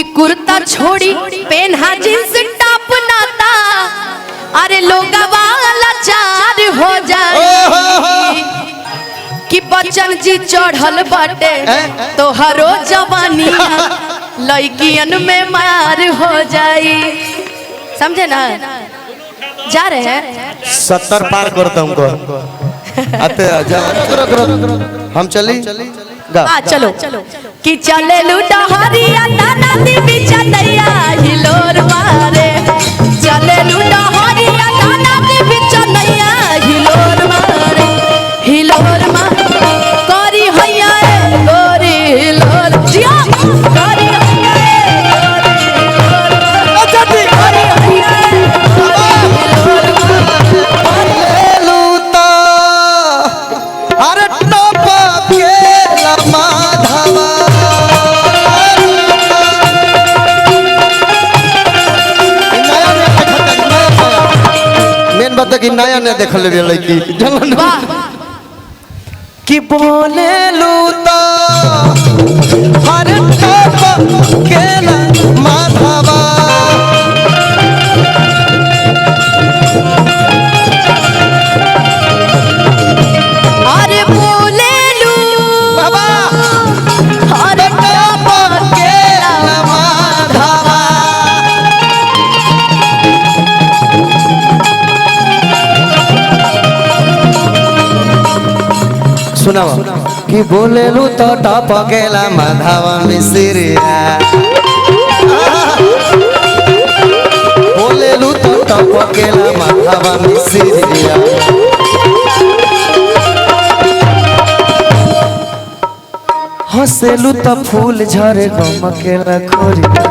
कि कुर्ता छोड़ी पेन्हा जींस टॉप नाता, अरे लोगवा लाचार हो जाए। कि बच्चन जी चढ़ल बाटे तोहरो जवानी, लड़कियन में मार हो जाई। समझे ना? जा रहे हैं। 70 पार करता हमको आते जा। रुक, रुक, रुक। हम चली गा। आ चलो कि चले लूटा हरिया नाना दी बिचनैया हिलोर मारे। चले लूटा हरिया नाना दी बिचनैया हिलोर मारे, हिलोर मारे करी हैया ए गोरी हिलोर जिया, करी हैया ए गोरी हिलोर मारे, करी हैया ए गोरी हिलोर मारे। लूता अरे टॉप के माधवा। नया नया देखत, नया नया। मेन बात है कि नया नया देखल लेबे लड़की जानल। वाह। कि बोले लूता हर टॉप के माधवा। अरे बोले लू बाबा। अरे टॉप के माधवा। सुनावा कि बोलेलू तो टप गेला माधवा मिश्रिया, बोलेलू तो टप गेला माधवा मिश्रिया। हंसेलू तो फूल झरे गमकेला खोरिया।